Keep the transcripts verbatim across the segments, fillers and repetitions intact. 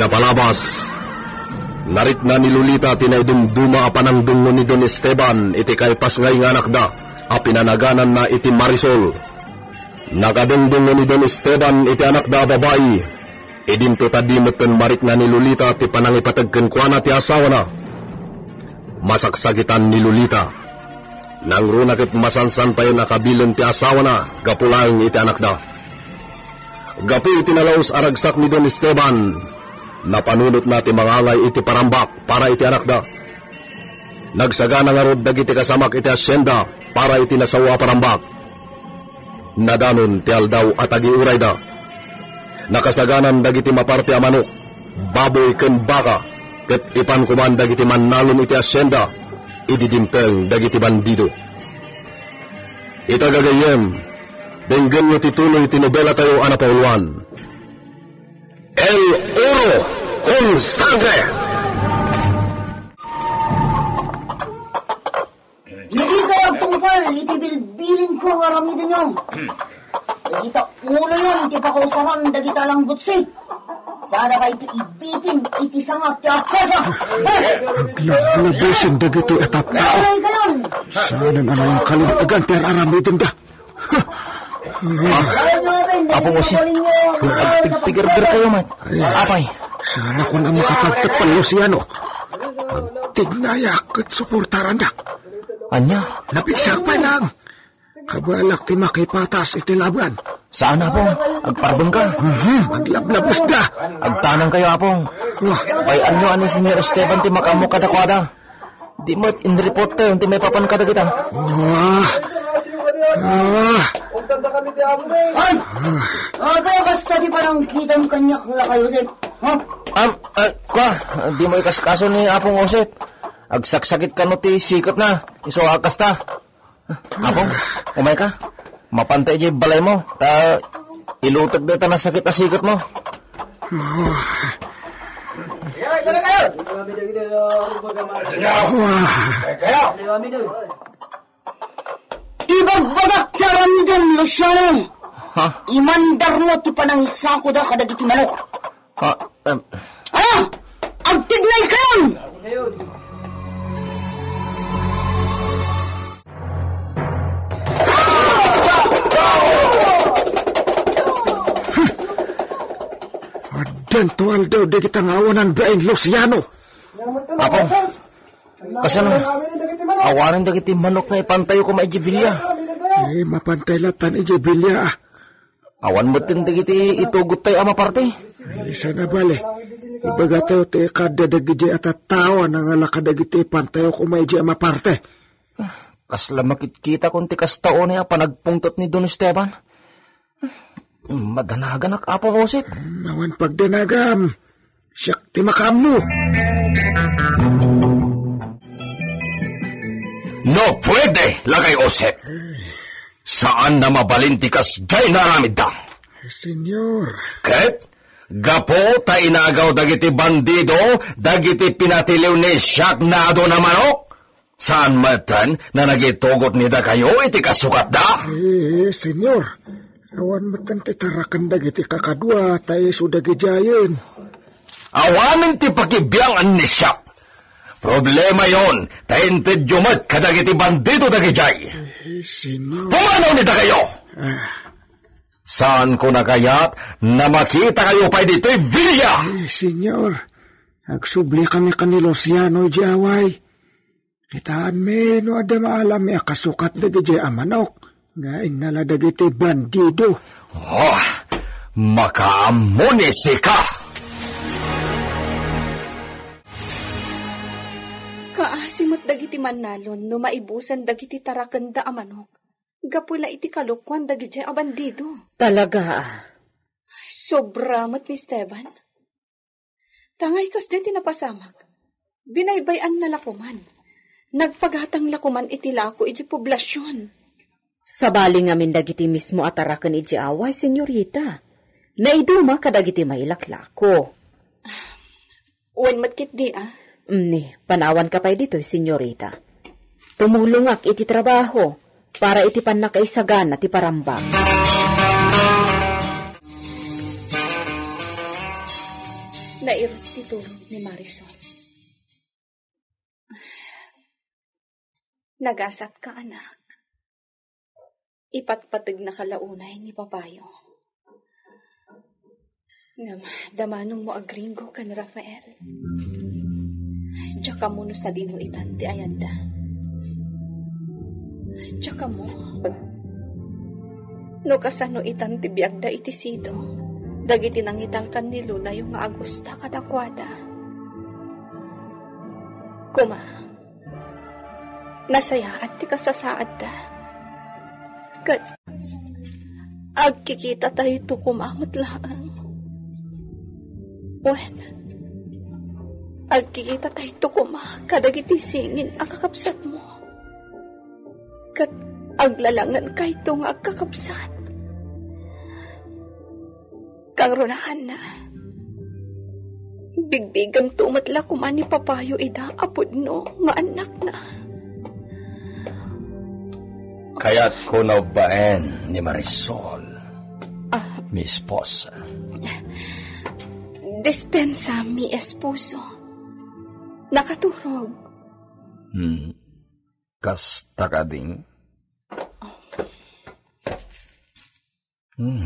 Napalabas, narikna ni Lolita ti naidumduma a panangdungngo ni Don Esteban iti kaipasngay nga anakda a pinanagananna iti Marisol. Nakadungdungngo ni Don Esteban iti anakda a babai. Idinto ta di metten marikna ni Lolita ti panangipateg kenkuana ti asawana. Masaksakitan ni Lolita. Nangruna ket masansan payen a kabilen ti asawana gapu laeng iti anakda. Gapu iti nalaus a ragsak ni Don Esteban, napanunotna ti mangangay iti parambak para iti anakda. Nagsagana ngarud dagiti kasamak iti hacienda para iti nasao a parambak. Nadanon ti aldaw a tagiurayda. Nakasaganan dagiti maparte a manok, baboy ken baka, ket ipan koman dagiti mannalon iti hacienda idi dimteng dagiti bandido. Ita gagayyem, denggenyo ti tuloy ti nobelatayo a napauluan, El Oro con Sangre. Idi kayo agtungpal iti bilbilinko nga aramidenyo, dagita uloyon ti pakausaran dagita langgutsi. Sada kayto ibitin iti sanga ti akasa. Aglablabesen dagitoy a tattao. Ay, kanon. Saanen a nayan kalintegan ti ar-aramidenda. Ah, Apong Jose, agpigpigerger kayo met. Apay. Saan ako na makapagtepel, Luciano? Agtignayak ket suportarandak. Ania? Napigsak pay lang. Kabalak ti makipatas iti laban. Saan, Apong? Agparbeng ka? Mhm, aglablabes da. Agtanang kayo, Apong. Wah. Pay-anyo ni Señor Esteban ti makaammo kadakuada. Di met inreport tayo ti maipapan kadagita. Ah. Ah. Ay! Apay a kasta ti panangkitam kaniak, Lakay Joseph? Ha? Am, ah, kwa, di mo ikaskaso ni Apong Joseph. Agsaksakit kano ti siketna. Isu a kasta. Apong, umay ka. Mapanta idiay balaymo. Ta ilutek dayta nasakit a siketmo. Wah. Ibagbagak ti aramidem, Luciano. Ha? Imandarmo ti panangisakoda kadagiti manok. Ah, em. Ah! Agtignay kayon! Addanto aldaw dagita nga awanan bain, Luciano. Apong, kasano? Awanen dagiti manok nga ipantayo koma idiay bilia. Eh, mapantay latan idiay bilia, ah. Awan metten dagiti itugottayo a maparte. Ay, saan a bale. Ibagatayo ti ikadda dagidiay a tattao a nangala kadagiti ipantayo koma idiay a maparte. Kasla makitkitakon ti kasta unay a panagpungtot ni Don Esteban. Madanaganak, Apo Josep. Hmm, awan pagdanagam. Siak ti makaammo. No pwede, Lakay Josep. Saan na mabalin ti kasdiay nga aramidda. Senyor. Ket, gapu ta inagaw dagiti bandido, dagiti pinatiliw ni Siak Nado na manok, saan metten a nagitugot ni dakayo iti kasukatda? Eh, senyor, awan metten ti taraken dagiti kakadua ta isu dagidiayen. Awanen ti pakibiangan ni Siak. Problemayon ta intedyo met kadagiti bandido dagidiay. Eh, senyor. Pumanaw ni dakayo! Ah. Saanko a kayat a makitakayo pay ditoy bilia! Eh, senyor, agsubli kami ken ni Luciano idiay away. Kitaenmi no adda maalammi a kasukat dagidiay a manok nga innala dagiti bandido. Oh, makaammo ni sika! Kaasi met dagiti mannalon no maibusen dagiti tarakenda a manok gapu la iti kalokuan dagidiay a bandido. Talaga, a. Sobra met ni Esteban. Tangay kasdi ti napasamak. Binaybay-anna la koman. Nagpagatang la koman iti lako iti poblasion. Sabali ngamin dagiti mismo a taraken iti away, senyorita. Naiduma kadagiti mailaklako. Wen met ketdi, a? Ni, panawanka pay ditoy, senyorita. Tumulongak iti trabaho para iti pannakaisagana ti parambag. Nairut ti tulog ni Marisol. Nagasatka, anak. Ipatpategnaka la unay ni Papayo. Ngem, damanonmo agringgo ken Rafael. Diak ammo no sadino itan ti ayanda. Diak ammo no kasano itan ti biagda iti sidong dagiti nangitalkan ni lolayo nga agusta kadakuada. Koma, nasayaat ti kasasaadda. Ket agkikitatayto koma met laeng. Wen, agkikitatayto koma kadagiti singin a kakabsatmo. Ket aglalaengkayto nga agkakabsat. Kangrunaan, bigbigento met la koma ni Papayo ida a pudno nga annakna. Kayatko nga ubbaen ni Marisol, Ah. mi esposa. Dispensa, mi esposo. Nakaturog. Hmm. Kasta kadi? Hmm.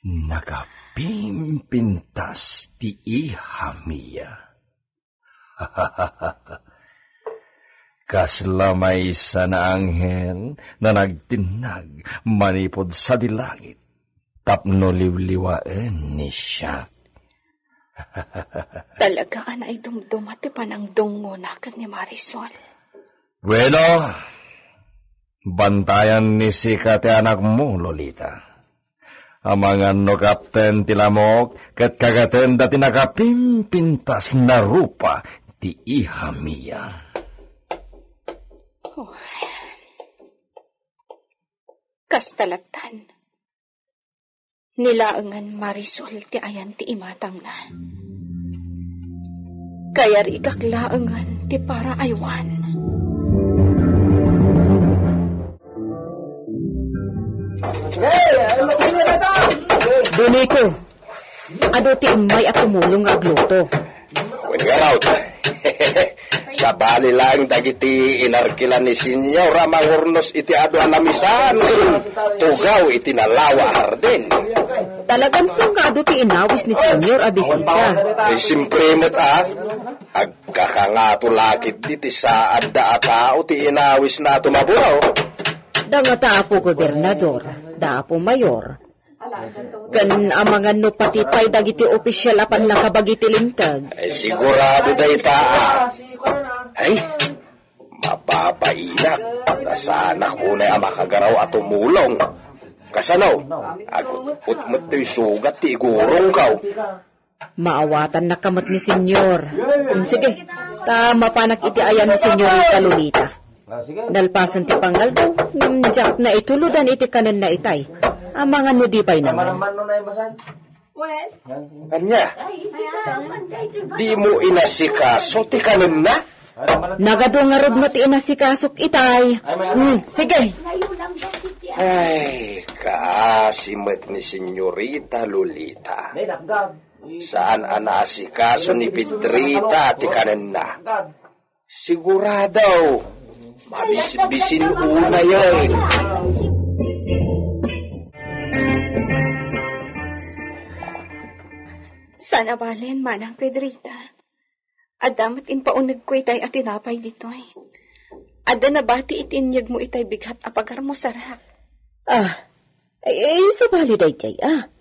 Nakapimpintas ti iha, Mia. Kasla maysa nga anghel nga nagtinnag manipud sadi langit tapno liwliwaen ni siak. Talaga a naidumduma ti panangdungngona ken ni Marisol. Bueno, bantayan ni sika ti anakmo, Lolita. Amangan no kapten ti lamok, ket kagatenda ti nakapimpintas nga rupa ti iha, Mia. Oh. Kasta lattan. Ni laengen Marisol ti ayan ti imatangna. Kayarigak laengen ti paraaywan. Donito, adu ti immay a tumulong nga agluto. Wen ngarud, sabali laeng dagiti inarkilan ni Senyor a mangurnos iti adu a lamisan ken tugaw iti nalawa a hardin. Talagan saan nga adu ti inawis ni Senyor a bisita. Ay, simpre met, a. Agkakangato la ketdi ti saadda a tao ti inawisna a tumaburaw. Da ngata, Apo Gobernador, da Apo Mayor, ken amangan no pati pay dagiti opisial a pannakabagi ti Linteg. Ay, sigurado dayta, a. Ay, mababainak. Nasanak unay a makagaraw a tumulong. Kasano? Agut-ut met toy sugat ti igurongko. Maawatannaka met ni Senyor. Mm, sige, ta mapanak iti ayan ni Senyorita Lolita. Nalpasen ti pangaldaw, ngem diak naituludan iti kanenna itay. Amangan no di pay naman. Ania? Dimo inasikaso ti kanenna? Nagadu ngarud met ti inasikasok itay. Mm, sige. Ay, kaasi met ni Senyorita Lolita. Saan a naasikaso ni Pedrita ti kanenna. Sigurado, mabisbisin unayen. Saan a balen, Manang Pedrita. Adda met impaunegko itay a tinapay ditoy. Adda nabati iti inyegmo itay bigat a pagarmusarak. Ah, ay, ay, sabali daydiay, a.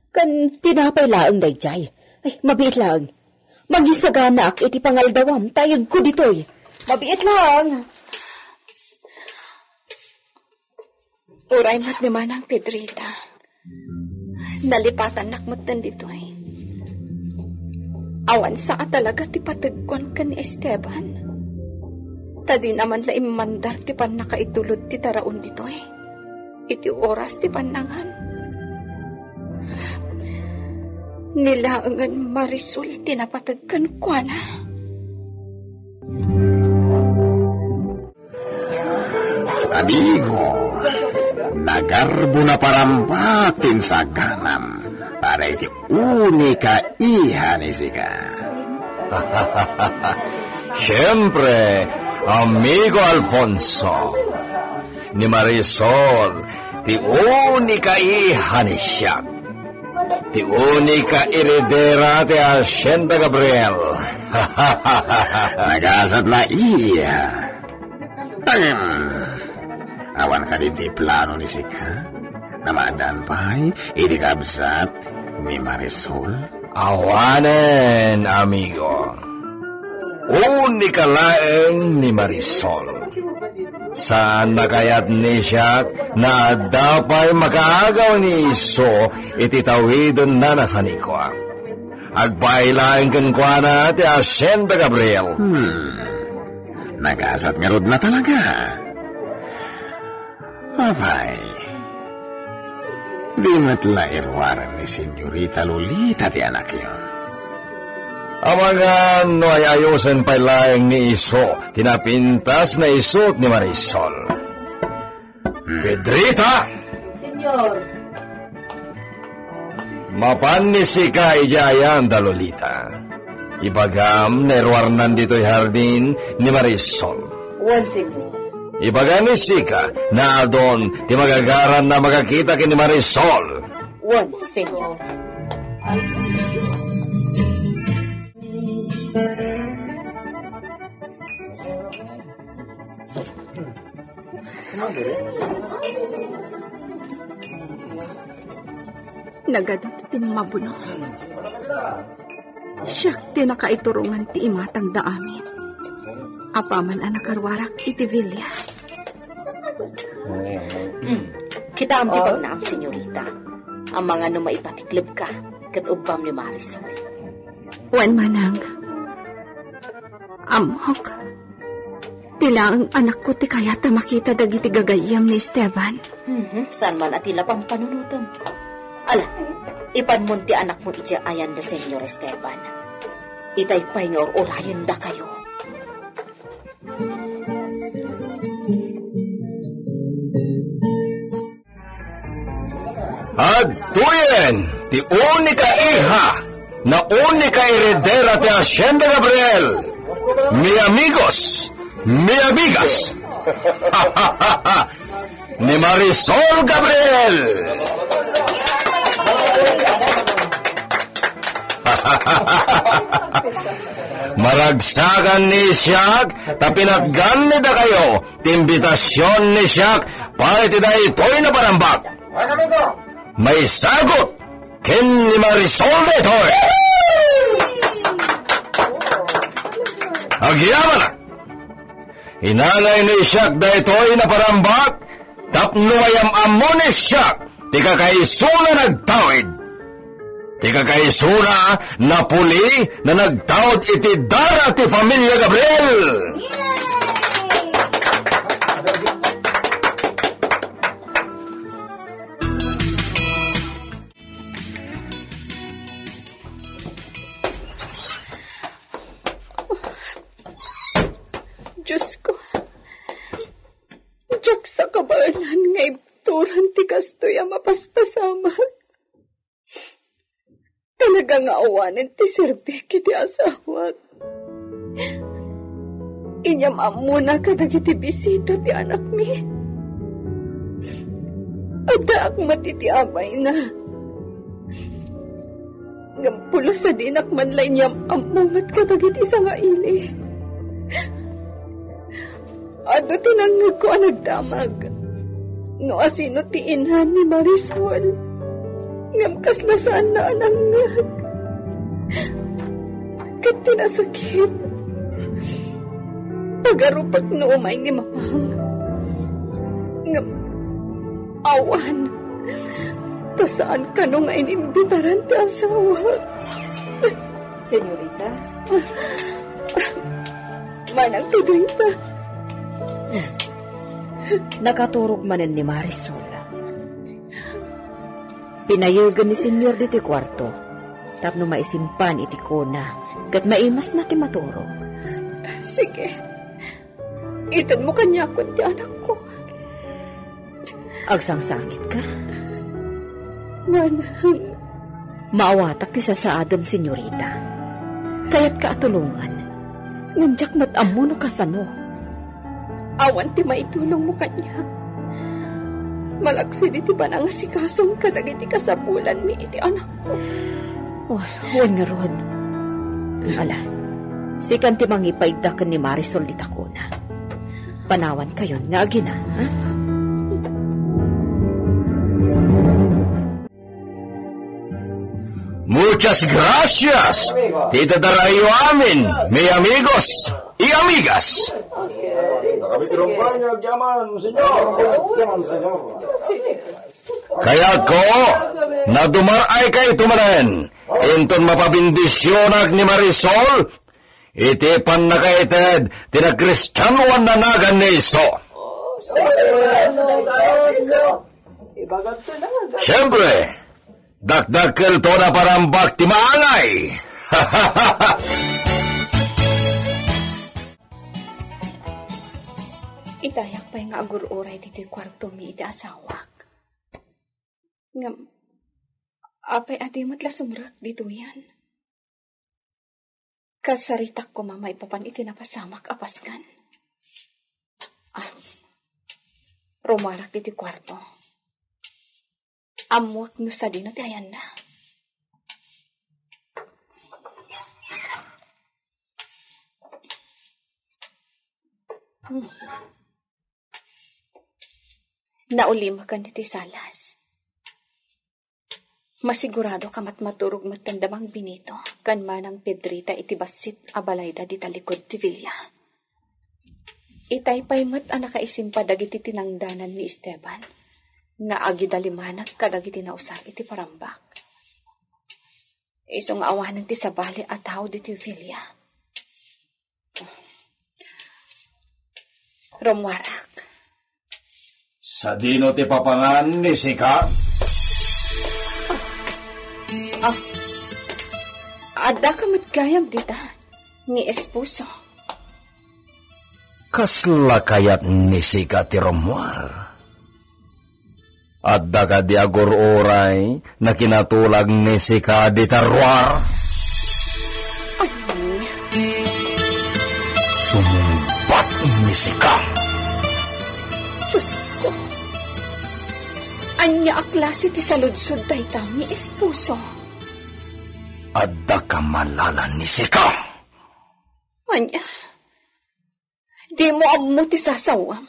Kan tinapay laeng daydiay. Ay, mabiit laeng. Mangisaganaak iti pangaldawam, ta ayegko ditoy. Mabiit laeng. Uray met ni Manang Pedrita. Nalipatannak metten ditoy. Awan sa a talaga ti pategkuan ken ni Esteban. Ta dina man la immandar ti pannakaitulod ti taraon ditoy iti oras ti pannangan. Ni laengen Marisol ti napateg kenkuana. Amigo, nagarbo na paramba ti insaganam. Para iti unika iha ni sika. Siempre, amigo Alfonso, ni Marisol, ti unika iha ni siak. Ti unika heredera ti Hacienda Gabriel. Nagasat la iya. Ahem. Awan kadi ti plano ni sika? Namaaddaan pay iti kabsat ni Marisol? Awanen, amigo. Unika laeng ni Marisol. Saan nakayat ni siak nga adda pay makaagaw ni isu iti tawidenna na sanikua. Agpaay laeng kenkuana ti Hacienda Gabriel. Hmm. Nagasat ngarud na talaga. Apay, di met la iruaren ni Senyorita Lolita ti anakyo. Amangan no ay-ayosen pay laeng ni isu ti napintas nga isut ni Marisol. Hmm. Pedrita! Senyor. Mapan ni sika idiay ayan da Lolita. Ibagam, nairuarnan ditoy hardin ni Marisol. Wen, Senyor. Ibaga ni sika, naadun ti magagaran na makakita ken ni Marisol. Wen, Senyor. Nagadu ti mabuno. Siak ti nakaiturongan ti imatangda amin. Apaman a nakaruarak iti villa. Kitaem ti bagnaam, senyorita. Amangan no maipatiklebka ket ubbam ni Marisol. Wen, manang. Ammok. Ti laeng anakko ti kayat a makita dagiti gagayyem ni Esteban. Mhm, saan man a ti la pampanunotem. Ala, ipanmon ti anakmo idiay ayan da Senyor Esteban. Itay pay nga ur-urayendakayo. Adtoyen ti unika iha, na unika heredera ti Hacienda Gabriel. Mi amigos, mi amigas. Ni Marisol Gabriel. Maragsakan ni siak, ta pinatgan ni dakayo, ti imbitasion ni siak, para iti daytoy nga panambag. Maisagut ken ni Marisol daytoy. Agyamanak. Inangay ni siak daytoy nga panambag, tapno mayam-ammo ni siak, ti kakaisuna nagtawid. Ti kakaisuna napuli nga nagtaud iti dara ti familia Gabriel. Diosko, diak sa kabaelan nga ibturan ti kastoy a mapaspasamak. Talaga nga awanen ti serbik iti asawak. Inyam-ammona kadagiti bisita ti anakmi. Addaak met iti abayna. Ngem pulos a dinak man la inyam-ammo met kadagiti sangaili. Adu ti nangngegko a nagdamag no asino ti ina ni Marisol. Ngem kasla saanna a nangngeg. Ket ti nasakit, pagarupek no umay ni Mamang. Ngem awan, ta saan kano nga inimbitaran ti asawak. Senyorita? Manang Pedrita. Nakaturog manen ni Marisol. Pinayegen ni Senyor ditoy kuarto tapno maisimpan iti kuna ket maimasna ti maturog. Sige. Itedmo kaniakon ti anakko. Agsangsangitka? Manang, Maawatak ti sasaadem, senyorita. Kayatka a tulongan, ngem diak met ammo no kasano. Awan ti maitulongmo kaniak. Malaksid iti panangasikasom kadagiti kasapulanmi iti anakko. Oh, wen ngarud. Ala, sikan ti mangipaidda ken ni Marisol dita kuna. Panawankayon nga agina, ha? Muchas gracias ti itedarayo amin, mi amigos y amigas. Kayatko, nadumar-ay kayto manen, inton mapabendisionak ni Marisol, iti pannakaited ti nakristianoan a nagan ni Isu. Siempre, dakdakkelto a parambak ti maangay. Itayak pay nga agur-uray ditoy kuartomi iti asawak. Ngem, apay a di met la sumrek ditoyen? Kasaritak koma maipapan iti napasamak a paskan. Ah, rumuarak ditoy kuarto. Ammoak no sadino ti ayanna. Hmm. Naulimek iti salas. Masigurado ka met maturog metten da Mang Benito ken Manang Pedrita iti bassit a balayda dita likud ti villa. Itay pay met a nakaisimpa dagiti tinangdanan ni Esteban nga agidalimanak kadagiti nausa iti parambak. Isu nga awanen ti sabali a tao ditoy villa. Rumuarak. Sadino ti papangan ni Sika? Ah, adda ka met gayam dita, ni esposo. Kasla kayat ni Sika ti rumuar? Adda kadi agur-uray nga kinatulag ni Sika dita ruar? Ay. Sumungbat ni Sika. Diyos ko. Ania a klase ti saludsod dayta, mi esposo? Adda kamalala ni Sika. Ania? Dimo ammo ti sasawam.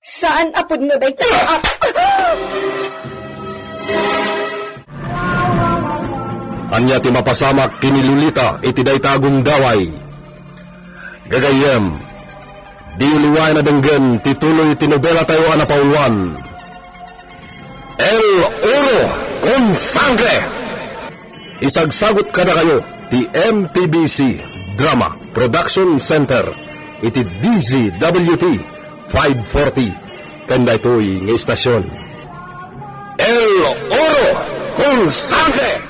Saan a pudno dayta. Ania ti mapasamak ken ni Lolita iti dayta a gundaway? Gagayyem, di uliwaen a denggen ti tuloy ti nobelatayo a napauluan. El Oro con Sangre. Isagsagut kadakayo ti M P B C Drama Production Center iti D Z W T five forty ken daytoy nga istasyon. El Oro con Sangre.